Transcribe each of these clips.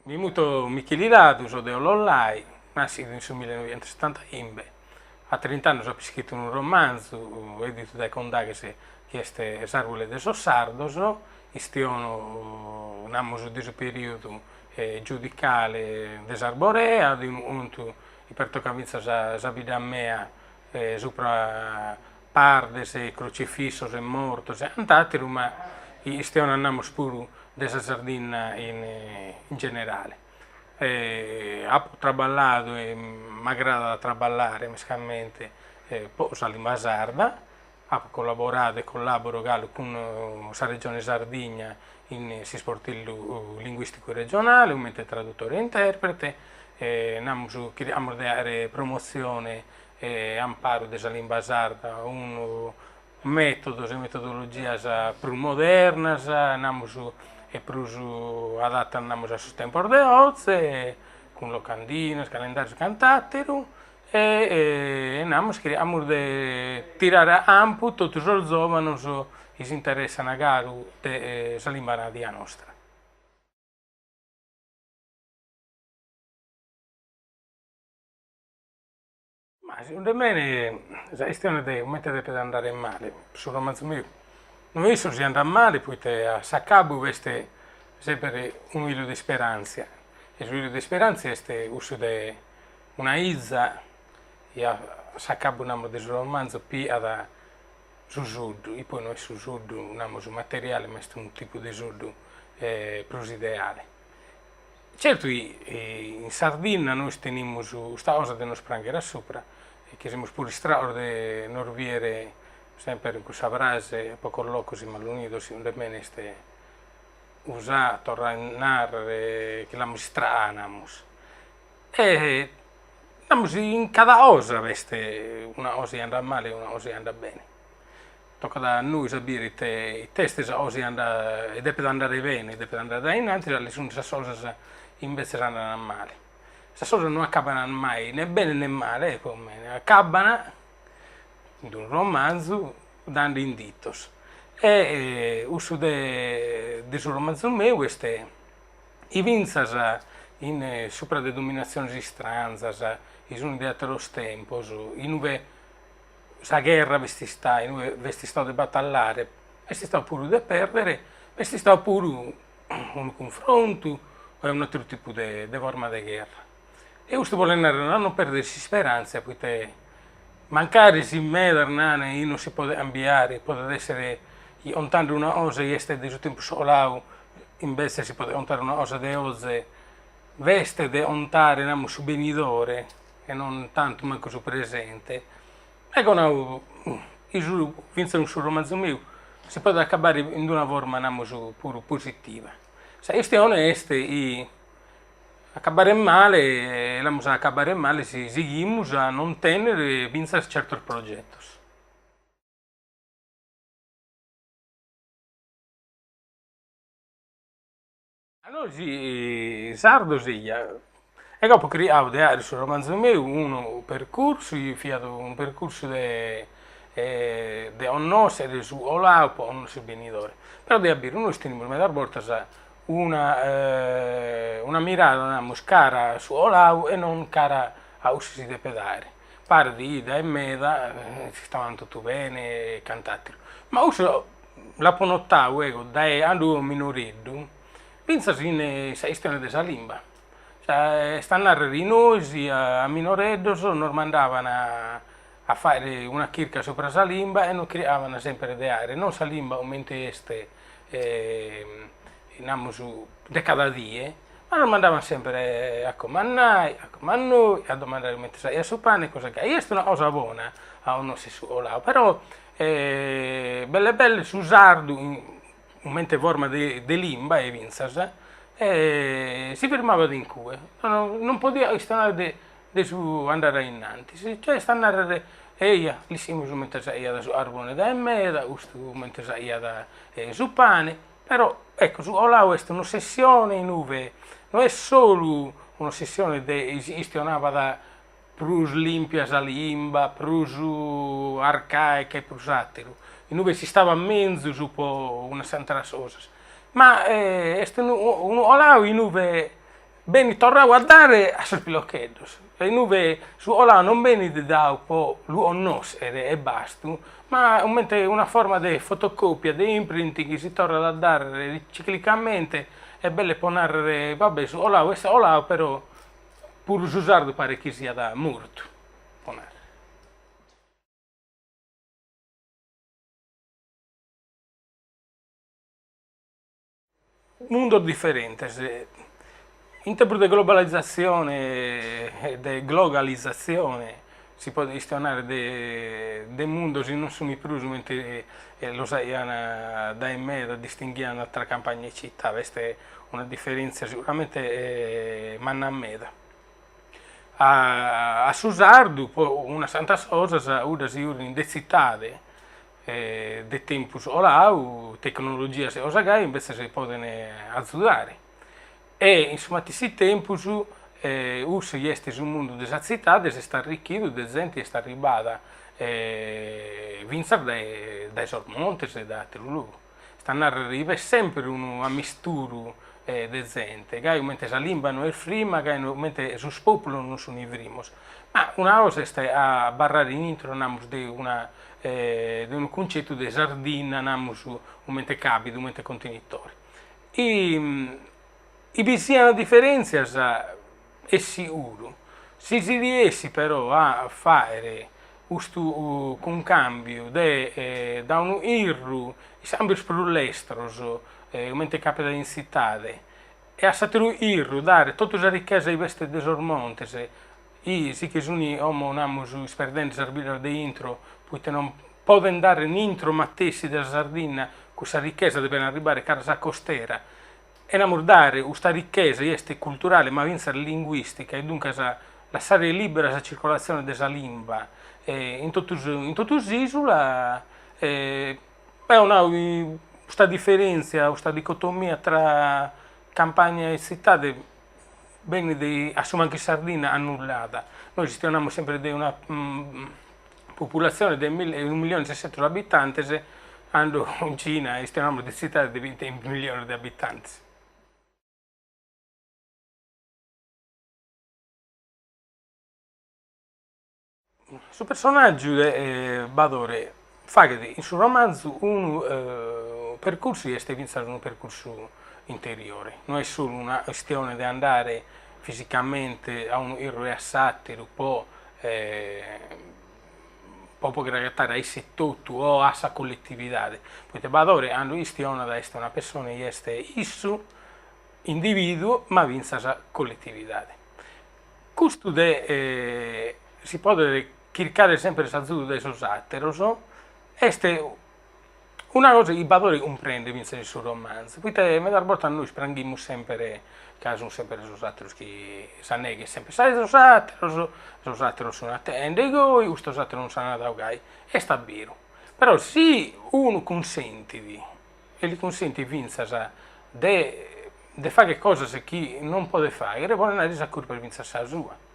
Mi muto Micheli Ladu, so de Ollollai, nàschidu in su millenoighentosetantachimbe. A trint'annos apo iscritu unu romanzu, editu dae Condaghes, chi est S'àrbule de sos sardos. Chistiono, namus, de su perìodu giudicale de s'Arborea, de unu contu chi pertocat fintzas sa bidda mea subra pardes e crocifissos e mortos e cant'àteru, ma chistionat namus puru de sa Sardinna in generale. Apo traballadu e m'agradat a traballare mescamente po sa limba sarda, apo collaboradu e collaboro galu cun sa Regione Sardigna in s'isportellu linguisticu regionale comente tradutore e interprete, namus chircamus de àere promotzione e amparu de sa limba sarda cun mètodos e metodologias prus modernas, namus, e prus adatas namus a sos tempos de oze, cun locandinas, calendàrios e cant'àteru, e namus chircamus de tirare a campu totu sos zòvanos chi s'interessant galu de sa limba nadia nostra. Ma segundu mene sa chistione de comente depet andare male su romanzu meu, no isco si andat male poite a s'acabu b'est semper unu 'ilu de isperantzia e su 'ilu de isperantzia est cussu de una 'iza chi a s'acabu namus de su romanzu pigat su soddu, chi poi no est su soddu namus materiale ma est unu tipu de soddu prus ideale. Certu chi in Sardinna nois tenimus custa cosa de nos pranghere a supra e chi semus puru istracos de nos biere semper in cussa frase pocos locos in malunidos, segundu mene est usà a torrare a narrer chi l'amus istracà namus. E namus in cada cosa b'est una cosa chi andat male e una cosa chi andat bene. Tocat a nois a biri ite ite est sa cosa chi andat e depet andare bene, depet andare dae innantis, cales sunt sas cosas chi imbetzes andant male. Sas cosas no acabant mai ne bene ne male, po mene, acabant in unu romanzu dande inditos e cussu de de su romanzu meu est chi fintzas in supra de dominatziones istranzas chi sunt de ateros tempos inube Sa gherra b'est istada, inue b'est istadu de batallare, b'est istadu puru de pèrdere, b'est istadu puru unu cunfrontu e un'ateru tipu de de forma de gherra. E custu bolet narrer a non pèrdere s'isperàntzia, poite mancari si medas nana chi non si podet cambiare, podet èssere chi contande una cosa chi est de su tempus coladu, imbetzes si podet contare una cosa de oze, b'est de contare, namus, su benidore e non tantu mancu su presente, ego nau chi su fintzas cun su romanzu meu si podet acabare in d'una forma namus puru positiva. Sa chistione est chi acabare male l'amus a acabare male si sighimus a non tennere fintzas certos progetos. Nois sardos eja, ego apo chircadu de àere su romanzu meu unu percursu chi fiat unu percursu de de connòschere su coladu po connoscher su benidore, però de a beru nois tenimus medas bortas una una mirada namus cara a su coladu e non cara a cussu chi si depet àere, paret chi dae meda istaban totu bene e cant'ateru, ma cussu L'apo notadu ego dae cando fio minoreddu, fintzas in sa chistione de sa limba, est a narrer chi nois a minoreddos nos mandaban a fagher una chirca subra sa limba e nos chircaban semper de àere non sa limba comente est namus de cada die, ma nos mandaban semper a comannai, a comannoi, a domandare comente s'aiat su pane e cosa gai, est una cosa bona a connoscher su coladu, però E belle belle su sardu, comente forma de de limba e fintzas, si firmabat in cue, non podiat chistionare de de su andare a innantis, cioè est a narrer, eja, l'ischimus comente s'aiat su carbone dae meda, custu comente s'aiat su pane, però ecco su colau est un'ossessione inube no est solu un'ossessione de si chistionabat prus limpia sa limba, prus arcaica e prus ateru, inube s'istabat menzus po unas cantas cosas, ma est unu unu colau inube. Benit torrau a dare a sos pilocheddos, e inube su 'olau non benit dau po lu 'onnoschere e bastu, ma comente una forma de fotocopia, de imprinting chi si torrat a dare ciclicamente e belle po narrere, va bè, su 'olau est 'olau, però puru su sardu paret chi siat mortu, po narrere. Mundos diferentes. In tempus de globalizatzione e de glogalizatzione si podet chistionare de de mundos chi non sunt prus comente los aian dae meda distinghian tra campagna e città, b'est una diferentzia siguramente manna meda. A su sardu po unas cantas cosas cuddas chi 'urrin de tzitade de tempus 'olau, tecnologias e cosa gai imbetzes poden azudare e in su matessi tempus cussu chi est su mundu de sa tzitade s'est arricchidu de zente chi est arribbada fintzas dae dae sos montes e dae ateru logu. Est a narrer chi b'est semper unu ammisturu de zente, gai comente sa limba no est frima, gai comente sos populos non sunt frimos. Ma una cosa est a abarrare in intro, namus, de una de unu cuncettu de Sardinna, namus, comente càbidu, comente contenitore. Chi bi siant diferèntzias est siguru. Si si riessit però a fàere custu cuncàmbiu de dae unu chirru is càmbios prus lestros, comente capitat in tzitade, e a s'àteru chirru dare totu sa richesa chi b'est de sos montes, chi si che sunt como namus isperdende sas biddas de intro, poite non podent dare in intro matessi de sa Sardinna cussa richesa depen arribbare cara a sa costera, E namus dare custa richesa chi est culturale ma fintzas linguìstica e duncas lassare lìbera sa circolatzione de sa limba in totu in totu s'ìsula, eo nau chi custa diferèntzia, custa dicotomia tra campagna e tzitade benit a su mancu in Sardinna annullada. Nois chistionamus sempre de una populatzione de unu millione e sescentos abitantes, cando in Cina chistionamus de tzitades de binti milliones de abitantes. Su personàgiu de Badore faghet in su romanzu unu percursu chi est fintzas unu percursu interiore, no est solu una chistione de andare fisicamente a unu chirru e a s'àteru po po pòdere agatare a isse etotu o a sa colletividade, poite Badore cando chistionat est una pessone chi est issu, individuu, ma fintzas colletividade. Custu de si pòdere chircare semper s'azudu de sos àteros est Una cosa chi Badore cumprendet fintzas in su romanzu, poite medas bortas nois pranghimus semper ca sunt semper sos ateros chi sa neghe est semper sa 'e sos ateros, sos ateros sunt atende goi, custos ateros non s'ant dadu gai, est a beru, però si unu cunsentit e li cunsentit fintzas de de fagher cosas chi non podet fagher, podet narrer sa curpa est fintzas sa sua.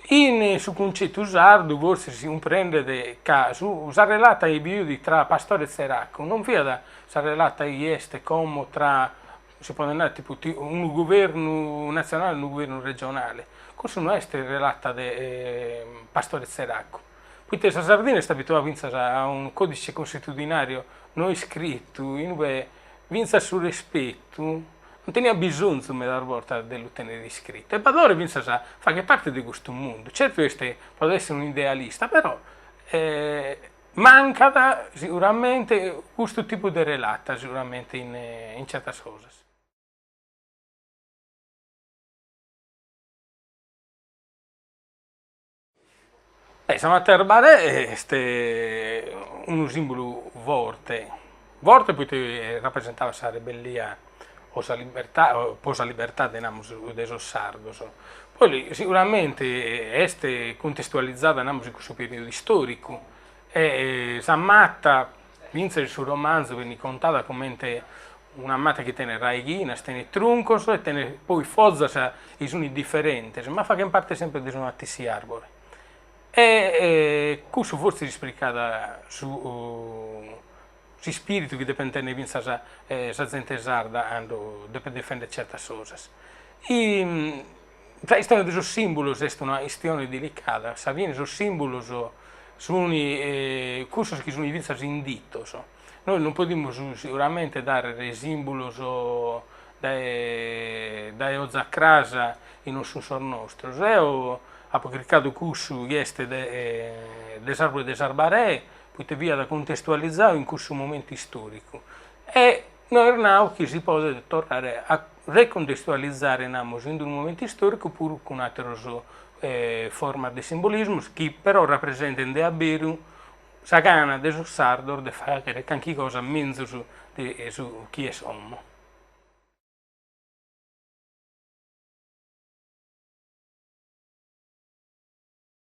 In su cuncettu sardu forsis si cumprendet ca su sa relata chi bi fiat tra pastore e tzeracu non fiat sa relata chi est como tra, si podet narrer, tipu unu guvernu natzionale e unu guvernu regionale, cussu no est relata de pastore e tzeracu, poite sa Sardinna est abituada fintzas a unu codice consuetudinario no iscritu inube fintzas su respetu Non teniat bisonzu medas bortas de lu tènnere iscritu e Badore fintzas faghet parte de custu mundu, certu est podet èssere un'idealista però mancat siguramente custu tipu de relata siguramente in in certas cosas. Sa mata 'e Arbarè est unu simbulu forte, forte poite rapresentabat sa rebellia o sa libertà po sa libertade namus de sos sardos, poi siguramente est cuntestualizada namus in cussu periodu istoricu e sa mata Fintzas in su romanzu benit contada comente una mata chi tenet raighinas, tenet truncos e tenet poi fozas chi sunt diferentes, ma faghent parte semper de su matessi arbore. E cussu fortzis ispricat su s'ispiritu chi depent tenner fintzas sa zente sarda cando depet defender certas cosas. Sa chistione de sos simbulos est una chistione delicada, a sa fine sos simbulos sunt cussos chi sunt fintzas inditos, nois non podimus seguramente dare simbulos dae dae ozi a cras chi non sunt sos nostros, eo apo chircadu cussu chi est de de s'arbure de s'Arbarè, poite fiat contestualizadu in cussu momentu istoricu e No est nau chi si podet torrare a recontestualizare, namus, in unu momentu istòricu puru cun àteros formas de simbolismos chi però rapresentent de a beru sa gana de sos sardos de fàghere carchi cosa menzus de su chi est como.